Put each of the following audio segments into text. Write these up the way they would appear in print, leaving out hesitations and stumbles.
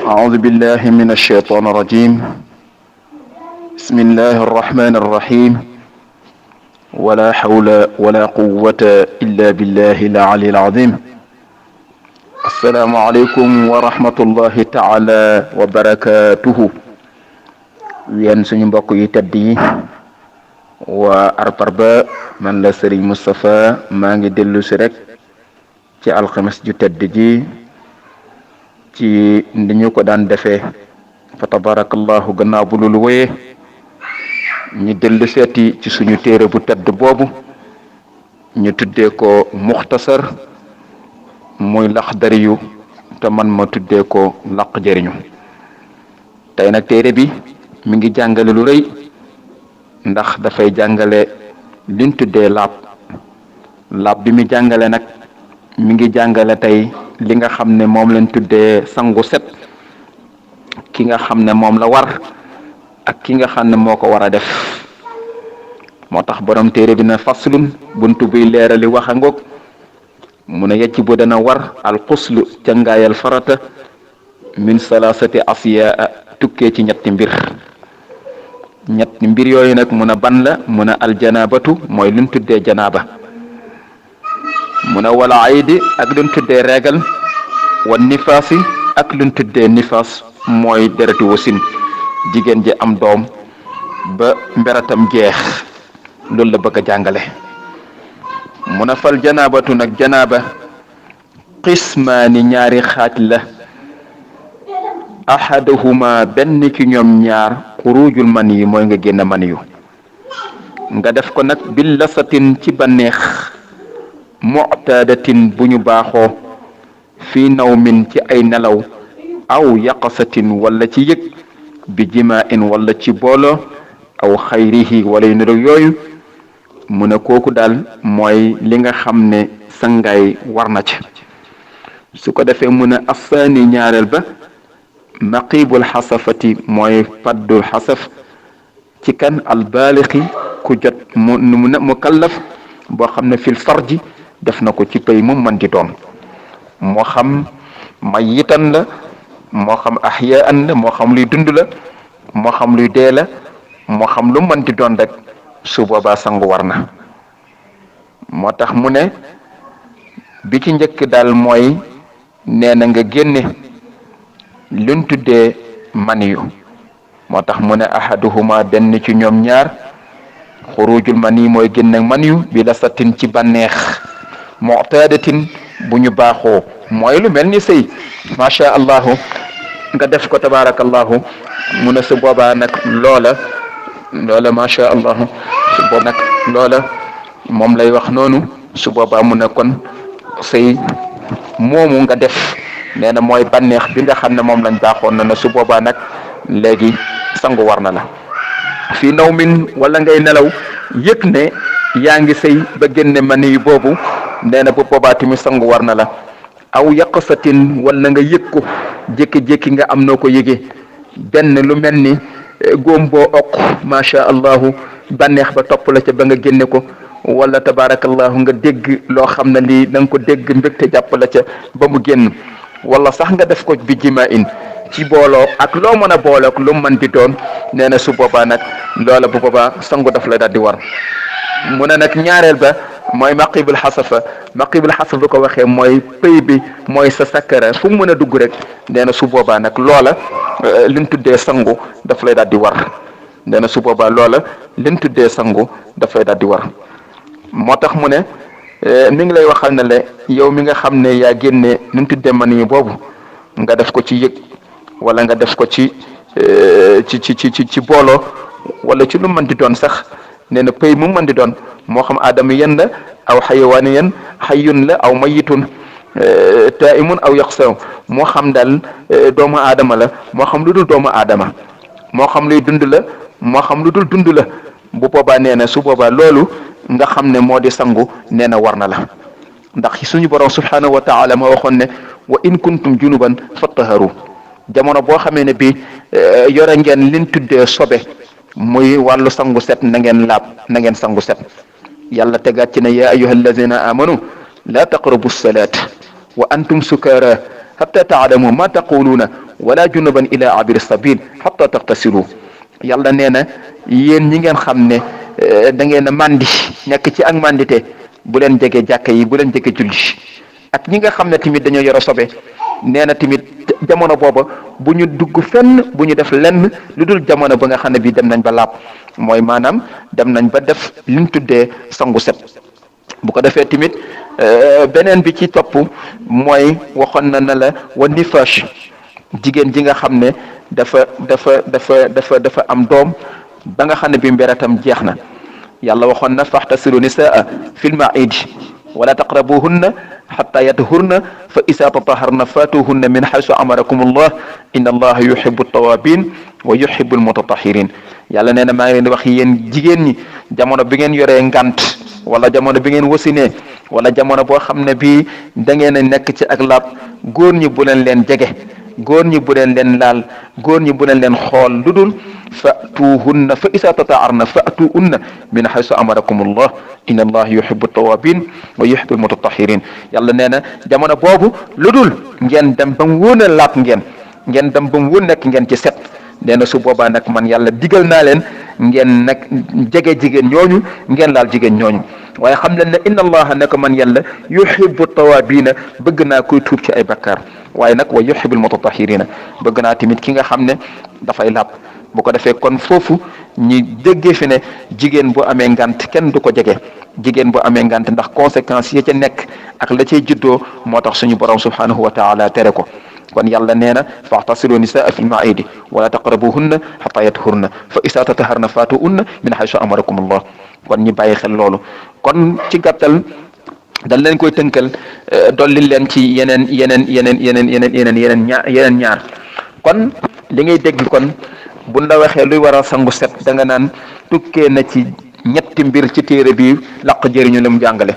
أعوذ بالله من الشيطان الرجيم. بسم الله الرحمن الرحيم. ولا حول ولا قوة إلا بالله العلي العظيم. السلام عليكم ورحمة الله تعالى وبركاته. وين سني mbokk yi tedd yi waa Arparba man la Serigne Moustapha maa ngi dellu si rek ci alxames ju tedd ji ci ni ñu ko daan defee fa tabarakallahu gannaaw bu loolu wéyee ñu dellu seeti ci suñu téere bu tedd boobu ñu tuddee ko muxtasar muy laxdari yu te man ma tuddee ko laq jëriñu. tey nag téere bi mi ngi jàngale lu rëy ndax dafay jàngale liñ tuddee laab bi mi jàngale nag mi ngi jàngale tey li nga xam ne moom lañ tuddee sangu set, ki nga xam ne moom la war ak ki nga xam ne moo ko war a def. moo tax borom téere bi na faslun buntu buy leerali wax a ngoog mu ne yecc bu dana war al xuslu cangaayal farata min salasati asiyaa tukkee ci ñetti mbir yooyu nag mun a ban la mun a aljanabatu mooy luñ tuddee janaaba, mun a wala aydi ak luñ tuddee reegal, wa nifaasi ak luñ tuddee nifaas mooy dereti wasin, jigéen ji am doom ba mberatam jeex. loolu la bëgg a jàngale. mun a fal janaabatu nag janaaba qismaani ñaari xaaj la. ahaduhuma benn ci ñoom ñaar xurujul man yi mooy nga génn man yu nga def ko nag bil lasatin ci banneex mu'tadatin bu ñu baaxoo fii nawmin ci ay nelaw aw yaqasatin wala ci yëg bi jimaa'in wala ci boolo aw xayrihi wala yu niroog yooyu mu ne kooku daal mooy li nga xam ne sangaay war na ci. su ko defee mu ne asaani ñaareel ba maqibul xasafati mooy faddul xasaf ci kan albaalixi ku jot mu kallaf boo xam ne fil farji def na ko ci pay mu mën di doon, moo xam mayitan la, moo xam ahyaan la, moo xam luy dund la, moo xam luy dee la, moo xam lu mën di doon rek su boobaa sangu war na. moo tax mu ne bi ci njëkk daal mooy nee na nga génne luñ tuddee maniyu. moo tax mu ne ahaduhuma benn ci ñoom ñaar xurujul mani mooy génne maniyu bi la satin ci banneex mu'tadatin bu ñu baaxoo mooy lu mel ni sëy macha allahu nga def ko tabarakallahu mu ne su boobaa nag loola macha allahu su boobaa nag loola moom lay wax noonu. su boobaa mu ne kon sëy moomu nga def nee na mooy banneex bi nga xam ne moom lañ baaxoon na su boobaa nag léegi sangu war na la. fii naw min wala ngay nelaw yëg ne yaa ngi sëy ba génne mani boobu nee na bu boobaa tamit sangu war na la. aw yaqasatin wala nga yëg ko jékki-jékki nga am noo ko yëgee benn lu mel ni góom boo okk macha allahu banneex ba topp la ca ba nga génne ko, wala tabarakallahu nga dégg loo xam ne lii da nga ko dégg mbégte jàpp la ca ba mu génn, wala sax nga def ko bi jima in ci booloo ak loo mën a booloo ak lu mën di doon nee na su boobaa nag loola bu boobaa sangu daf la daal di war. mu ne nag ñaareel ba mooy maqibul xasafa. maqibul xasafa bu ko waxee mooy pëy bi mooy sa sakkara fu mu mën a dugg rek nee na su boobaa nag loola liñ tuddee sangu daf lay daal di war. nee na su boobaa loola liñ tuddee sangu daf lay daal di war. moo tax mu ne mi ngi lay waxal ne le yow mi nga xam ne yaa génne liñ tuddee mani boobu nga def ko ci yëg wala nga def ko ci booloo wala ci lu mën di doon sax nee na pëy mu mën di doon moo xam aadama yen la aw xayawaani yen xayyun la aw mayitun taimun aw yaqsaw moo xam daal doomu aadama la moo xam lu dul doomu aadama, moo xam luy dund la moo xam lu dul dund la. bu boobaa nee na su boobaa loolu nga xam ne moo di sangu nee na war na la. ndax suñu borom subhanahu wa taala ma waxoon ne wa in kuntum junuban fattaharu. jamono boo xamee ne bi yore ngeen liñ tuddee sobe muy wàllu sangu set na ngeen laab na ngeen sangu set. yàlla tegaat ci ne ya ayyuha allazina amanu la taqrabu salat wa antum sukara hatta taalamu ma taquluuna wala junuban ila abiri sabil hatta tagtasilu yàlla nee na yéen ñi ngeen xam ne da ngeen a mandi nekk ci ak mandite bu leen jege jàkka yi bu leen jege julli ak ñi nga xam ne tamit dañoo yore sobe nee na tamit jamono booba bu ñu dugg fenn bu ñu def lenn lu dul jamono ba nga xam ne bii dem nañ ba laab mooy maanaam dem nañ ba def liñ tuddee sangu set bu ko defee tamit beneen bi ci topp mooy waxoon na la wa nifash jigéen ji nga xam ne dafa am doom ba nga xam ne bi mberatam jeex na yàlla waxoon na faxtasilu nisaa fil maidi wala taqrabuhunna xatta yatahurna fa isa tataharna fatuhunna min xaysu amarakum allah inna allaha yuhibu tawabin wa yuhibu almutatahirin yàlla nee na maa ngi leen di wax yéen jigéen ñi jamono bi ngeen yoree ngant wala jamono bi ngeen wasinee wala jamono boo xam ne bii da ngeen a nekk ci ak laab góor ñi bu leen jege góor ñi bu leen laal góor ñi bu leen xool lu dul fatuhunna fa isa tataharna fatuhunna min xaysu amarakum allah inna allah yuhibu tawabin wa yuhibu almutatahirin yàlla nee na jamono boobu lu dul ngeen dem ba mu wóor a laab ngeen dem ba mu wóor nekk ngeen ci set nee na su boobaa nag man yàlla digal naa leen ngeen nag jege jigéen ñooñu ngeen laal jigéen ñooñu waaye xam leen ne inna allaha ne ko man yàlla yuhibu tawabina bëgg naa koy tuub ci ay bakkaar waaye nag wa yuhibu almutatahirina bëgg naa tamit ki nga xam ne dafay laab bu ko defee kon foofu ñi déggee fi ne jigéen bu amee ngant kenn du ko jege jigéen bu amee ngant ndax conséquences yi ca nekk ak la cay juddoo moo tax suñu borom subhanahu wa taala tere ko kon yàlla nee na faxtasilu nisaa fi lmaidi wala taqrabuhunna xata yathurna fa isa tataharna fatuhunna min haysu amarakum allah kon ñi bàyyi xel loolu kon ci gàttal dañ leen koy tënkal dolli leen ci yeneen ñaar kon li ngay dégg kon buñ la waxee luy waral sangu set da nga naan tukkee na ci ñetti mbir ci téere bi laq jëriñu la mu jàngale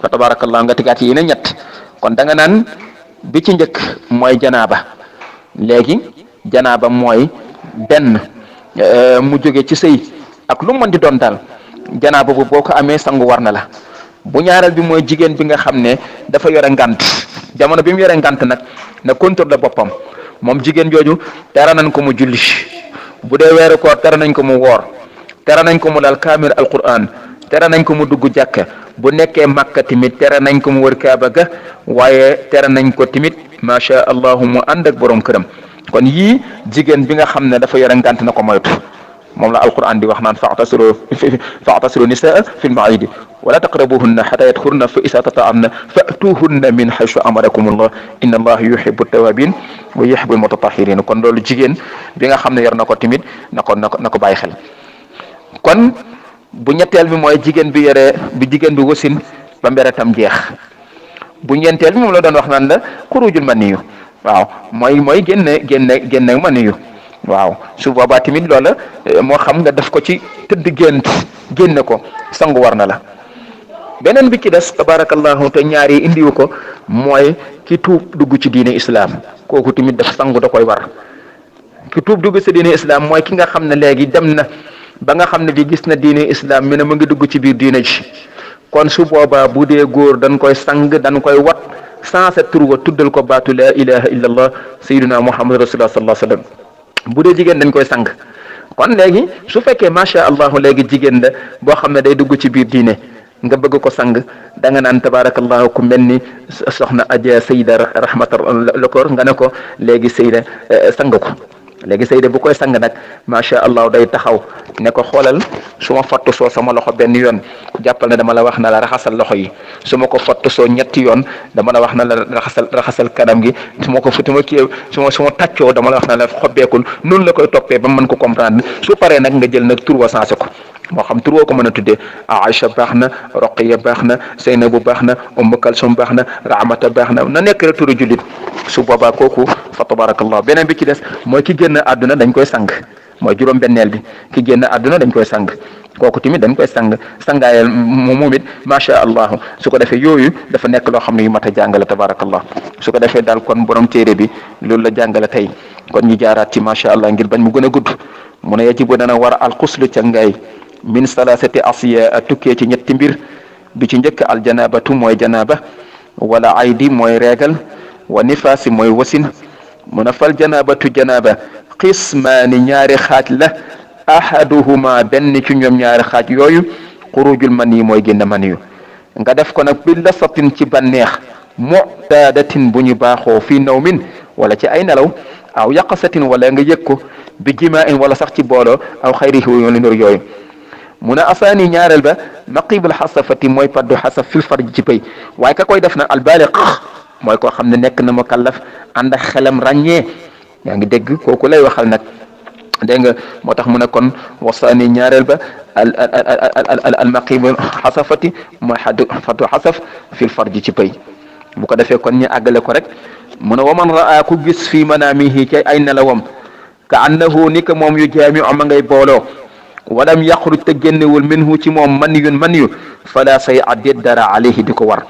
fa tabarakallah nga tegaat yi yeneen ñett kon da nga naan bi ci njëkk mooy janaaba léegi janaaba mooy benn mu jóge ci sëy ak lu mën di doon daal janaaba bu boo ko amee sangu war na la bu ñaareel bi mooy jigéen bi nga xam ne dafa yore ngant jamono bi mu yore ngant nag na contrôle boppam moom jigéen jooju tere nañ ko mu julli bu dee weeru koor tere nañ ko mu woor tere nañ ko mu dal kaamil alquran tere nañ ko mu dugg jàkka bu nekkee Makka tamit tere nañ ko mu wër Kaaba ga waaye tere nañ ko tamit macha allah mu ànd ak borom këram kon yii jigéen bi nga xam ne dafa yore ngant na ko moytu moom la alquran di wax naan fa'tasilu nisaa fi lmaidi wala taqrabuhunna xata yadxurna fa isa tataamna fatuhunna min xaysu amarakum allah inna allah yuhibu tawabin wa yuhibu almutatahirin kon loolu jigéen bi nga xam ne yor na ko tamit na ko bàyyi xel kon bu ñetteel bi mooy jigéen bi jigéen bi wasin ba mberetam jeex bu ñeenteel bi moom la doon wax naan la xurujul maniyu waaw mooy génne maniyu waaw su boobaa tamit loola moo xam nga def ko ci tëdd génne ko sangu war na la beneen bi ci des tabarakallahu te ñaar yi indiwu ko mooy ki tuub dugg ci diine islam kooku tamit daf sangu da koy war ki tuub dugg ci diine islam mooy ki nga xam ne léegi dem na ba nga xam ne bi gis na diine islam mi ne mu ngi dugg ci biir diine ji kon su boobaa bu dee góor dañ koy sang dañ koy wat sans tur wa tuddal ko baatu la ilaha illa allah sayyiduna muhammad rasulullah sallallahu alayhi wasallam bu dee jigéen dañ koy sang kon léegi su fekkee macha allah léegi jigéen la boo xam ne day dugg ci biir diine nga bëgg ko sang da nga naan tabarakallahu ku mel ni soxna Adja Seyda rahmata lokor nga ne ko léegi Seyda sang ko léegi Seyda bu koy sang nag macha allah day taxaw ne ko xoolal su ma fattu soo sama loxo benn yoon jàppal ne dama la wax na la raxasal loxo yi su ma ko fattu soo ñetti yoon dama la wax na la raxasal kanam gi su ma tàccoo dama la wax na la xobbeekul noonu la koy toppee ba mën ko comprendre su paree nag nga jël nag tur wa sensé ko moo xam tur woo ko mën a tuddee Aïcha baax na Roqiya baax na Seynabu baax na Umm Kalsum baax na Rahmata baax na nekk rek turu jullit su boobaa kooku fa tabarakallah beneen bi ci des mooy ki génn àdduna dañ koy sang mooy juróom benneel bi ki génn àdduna dañ koy sang kooku tamit dañ koy sangaayal moom it macha allah su ko defee yooyu dafa nekk loo xam ne yu mat a jàngale tabarakallah su ko defee daal kon borom téere bi loolu la jàngale tey kon ñu jaaraat ci macha allah ngir bañ mu gën a gudd mu ne yajibu dana war alxuslu ca ngaay min salasati asiya tukkee ci ñetti mbir bi ci njëkk aljanabatu mooy janaba wala aydi mooy reegal wa nifaasi mooy wasin mu ne fal janabatu janaba qismaani ñaari xaaj la ahaduhuma benn ci ñoom ñaari xaaj yooyu xurujul man yi mooy génn man yu nga def ko nag bi lasatin ci banneex mu'tadatin bu ñu baaxoo fii nawmin wala ci ay nelaw aw yaqasatin wala nga yëg ko bi jimaa'in wala sax ci booloo aw xayrihi yoon li nur yooyu mu ne asaani ñaareel ba maqibul xasafati mooy paddu xasaf fil farj ci pay waaye ka koy def nag albaaliq mooy koo xam ne nekk na mukallaf ànd ak xelam ràññee yaa ngi dégg kooku lay waxal nag dégg nga moo tax mu ne kon wasaani ñaareel ba al maqibul xasafati mooy paddu xasaf fil farj ci pay bu ko defee kon ñu àggale ko rek mu ne waman raa ku gis fii manaamihi ci ay nelawam ka annahu ni que moom yu jaamiu ma ngay booloo walam yaxruj te génnewul minhu ci moom man yu fala say addit dara alayhi di ko war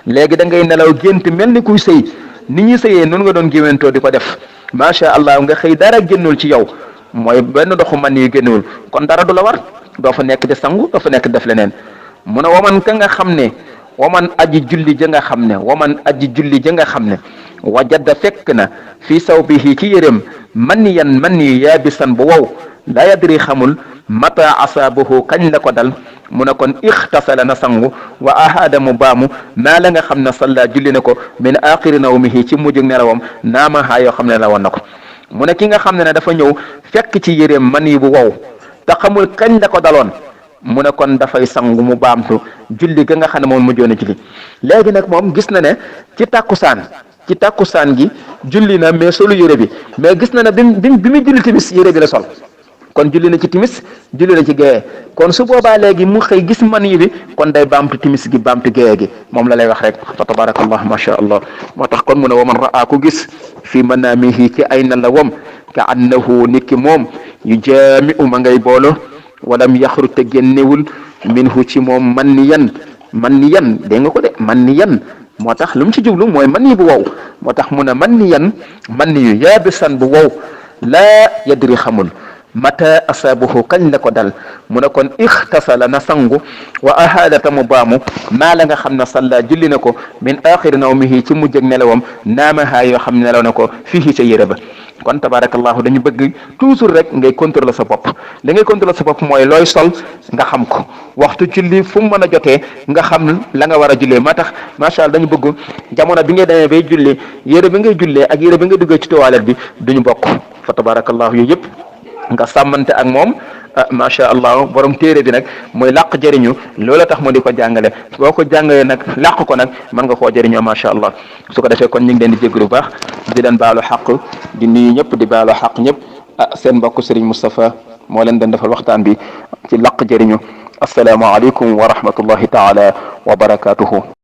léegi da ngay nelaw gént mel ni kuy sëy ni ñuy sëyee noonu nga doon géwéntoo di ko def macha allah nga xëy dara génnul ci yow mooy benn doxu man yu génnewul kon dara du la war doo fa nekk di sangu doo fa nekk def leneen mu ne waman ka nga xam ne waman aji julli ja nga xam ne waman aji julli ja nga xam ne wajada fekk na fii sawbihi ci yërëm man yu yaabisan bu wow la yadri xamul mata asaabahu kañ la ko dal mu ne kon ixtasala na sangu wa ahaada mu baamu maa la nga xam ne salla julli na ko min aaxiri nawmihi ci mujjug nelawam naamahaa yoo xam ne la woon na ko mu ne ki nga xam ne dafa ñëw fekk ci yëreem man yi bu wow te xamul kañ la ko daloon mu ne kon dafay sangu mu baamtu julli ga nga xam ne moom mujjoon a julli léegi nag moom gis na ne ci tàkkusaan gi julli na mais solu yére bi mais gis na ne bi mu julli timis yére bi la sol kon julli na ci timis julli na ci géeye kon su boobaa léegi mu xëy gis man yi bi kon day baamtu timis gi baamtu géeye gi moom la lay wax rek fa tabarakallah ma sha allah moo tax kon mu ne waman raa ku gis fi manaamihi ci ay nelawam ka annahu niki moom yu jaami'u ma ngay boolo walam yaxruj te génnewul minhu ci moom man ni yan dégg nga ko de man ni yan moo tax lu mu ci jublu mooy man yi bu wow moo tax mu ne man ni yu yaabisan bu wow laa yadri xamul mata asaabuhu kañ la ko dal mu ne kon ixtasala na sangu wa ahaadata mu baamu maa la nga xam ne salla julli na ko min axiri nawmihi ci mujjëg nelawam naamahaa yoo xam ne nelaw na ko fii ca yére ba kon tabarakallahu dañu bëgg toujours rek ngay contrôler sa bopp li ngay contrôler sa bopp mooy looy sol nga xam ko waxtu julli fu mu mën a jotee nga xam la nga war a jullee moo tax macha allah dañu bëgg jamono bi ngay demee bay julli yére bi ngay jullee ak yére bi ngay duggee ci toilette bi duñu bokk fa tabarakallahu yooyu yëpp nga sàmmante ak moom macha allah borom téere bi nag mooy làq jëriñu loola tax mu di ko jàngale boo ko jàngalee nag làq ko nag mën nga koo jëriñoo macha allah su ko defee kon ñu ngi leen di jégalu bu baax di leen baalu xaq di nuyu ñëpp di baalu xaq ñëpp seen mbokk Serigne Moustapha moo leen doon defal waxtaan bi ci làq jëriñu asalaamaaleykum wa rahmatullahi taala wa barakatuhu